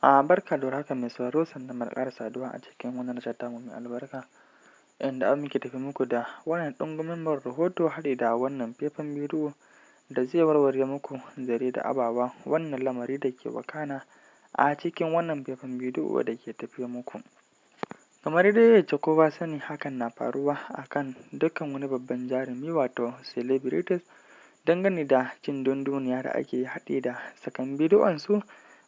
Barka da warhaka, mai sauraro, sannunmu da ƙara saduwa a cikin wannan tasha tamu mai albarka, inda muke tafe muku da wannan ɗungumin rahoto haɗi da wannan faifan bidiyo da zai warware muku zare da abawa wannan lamari da ke wakana a cikin wannan faifan bidiyo da ke tafe muku. Kamar dai yacce kowa sani, hakan na faruwa a kan dukkan wani babban jarumi, wato celebrities, dangane da cin dunduniya da ake haɗi da sakan bidiyonsu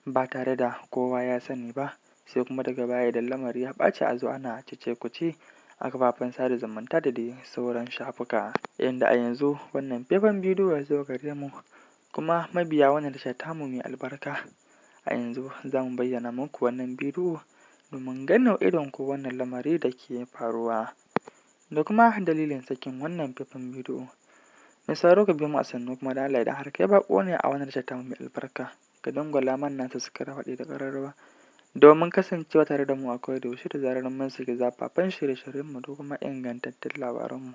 ba tare da kowa ya sani ba, sai kuma daga baya idan lamari ya ɓaci a zo ana cece-kuce a kafafen sada zumunta da dai sauran shafuka. Inda a yanzu wannan faifan bidiyo ya zo gare mu, kuma mabiya wannan tasha tamu mai albarka, a yanzu za mu bayyana muku wannan bidiyo domin gane wa idonku wannan lamari da ke faruwa da kuma dalilin sakin wannan faifan bidiyo. Mai sauraro, ka biyo mu a sannu, kuma da Allah, idan har kai baƙo ne a wannan tasha tamu mai albarka, ka dangwala mana subscribe haɗi da ƙararrawa domin kasancewa tare da mu a koda yaushe da zarar mun saki zafafan shirye-shiryenmu da kuma ingantattun labaranmu.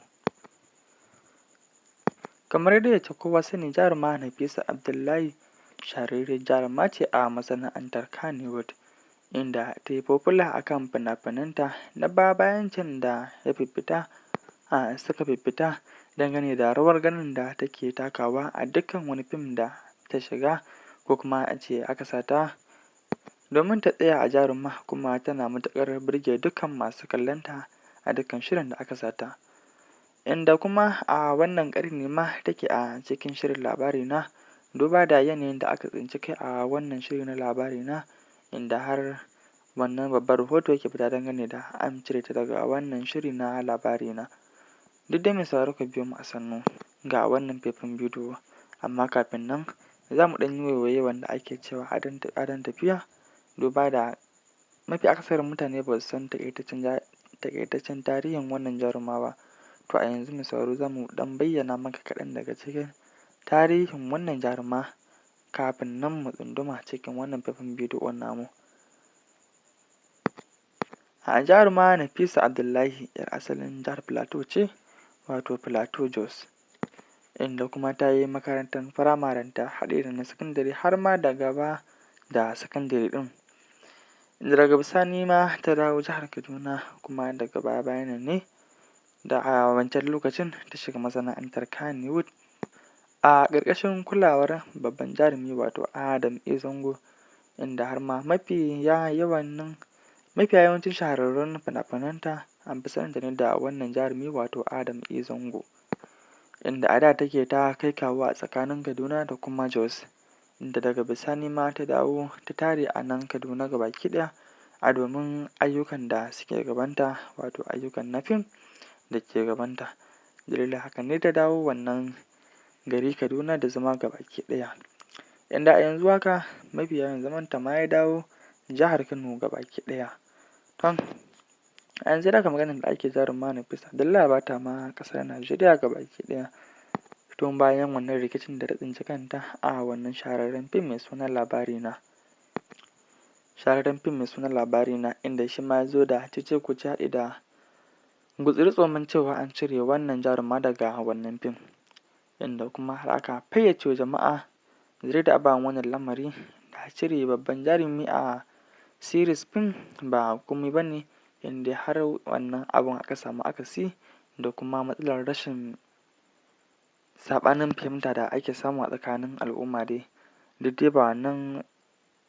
Kamar dai yacce kowa sani, jaruma Nafisa Abdullahi shahararriyar jaruma ce a masana'antar Kannywood, inda ta yi popular a kan fina-finanta na baya-bayan can da ya fiffita a suka fiffita dangane da rawar ganin da take takawa a dukkan wani fim da ta shiga, ko kuma a ce aka sa ta domin ta tsaya a jaruma, kuma tana matuƙar burge dukkan masu kallonta a dukkan shirin da aka sa ta. Inda kuma a wannan ƙarni ma take a cikin shirin Labarina, duba da yanayin da aka tsinci kai a wannan shiri na Labarina, inda har wannan babban rahoto yake fita dangane da an cire ta daga wannan shiri na Labarina. Duk dai mai sauraro, ka biyo mu a sannu ga wannan faifan bidiyo, amma kafin nan za mu ɗan yi waiwaye wanda ake cewa adon tafiya, duba da mafi akasarin mutane ba su san taƙaitaccen tarihin wannan jaruma ba. To, a yanzu, mai sauraro, za mu ɗan bayyana maka kaɗan daga cikin tarihin wannan jaruma kafin nan mu tsunduma cikin wannan faifan bidiyon namu. A jaruma Nafisa Abdullahi 'yar asalin jihar Plateau ce, wato Plateau Jos, inda kuma ta yi makarantar firamarenta haɗe da na sakandare, har ma da gaba da sakandare ɗin. Inda daga bisani ma ta dawo jihar Kaduna, kuma daga baya-bayan nan ne da a wancan lokacin ta shiga masana'antar Kannywood a ƙarƙashin kulawar babban jarumi, wato Adam A. Zango, inda har ma mafiya yawancin shahararrun fina-finanta an fi saninta ne da wannan jarumi, wato Adam A. Zango. Inda a da take ta kai kawo a tsakanin Kaduna da kuma Jos, inda daga bisani ma ta dawo ta tare a nan Kaduna gabaki ɗaya a domin ayyukan da suke gabanta, wato ayyukan na fim da ke gabanta. Dalilin haka ne ta dawo wannan gari Kaduna da zama gabaki ɗaya, inda a yanzu haka mafi yawan zamanta ma ya dawo jihar Kano gabaki ɗaya. Tom, a yanzu haka maganar da ake, jaruma Nafisa Abdullahi ba ta ma ƙasar Najeriya gabaki ɗaya tun bayan wannan rikicin da ta tsinci kanta a wannan shahararren fim mai suna Labarina. Shahararren fim mai suna Labarina, inda shi ma ya zo da cece-kuce haɗi da gutsiri-tsoman cewa an cire wannan jaruma daga wannan fim, inda kuma har aka fayyace wa jama'a zare da abawan wannan lamari da cire babban jarumi a series fim ba komai ba ne, inda har wannan abun aka samu akasi da kuma matsalar rashin saɓanin fahimta da ake samu a tsakanin al'umma dai. Duk dai ba wannan,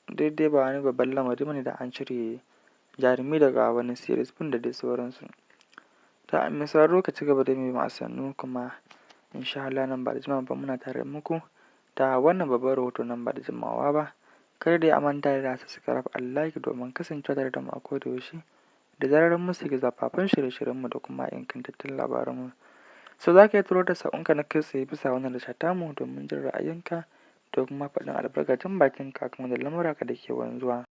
duk dai ba wani babban lamari ba ne da an cire jarumi daga wani series fim da dai sauransu. Ta mai sauraro, ka ci gaba da bi mu a sannu, kuma insha Allah nan ba da jimawa ba muna tare muku da wannan babban rahoto nan ba da jimawa ba. Kar dai a manta da subscribe and like domin kasancewa tare da mu a koda yaushe da zarar mun saki zafafan shirye-shiryenmu da kuma ingantattun labaranmu. So za ka iya turo da saƙonka na kai tsaye bisa wannan tasha tamu domin jin ra'ayinka da kuma faɗin albarkacin bakinka akan wannan lamura da ke wanzuwa.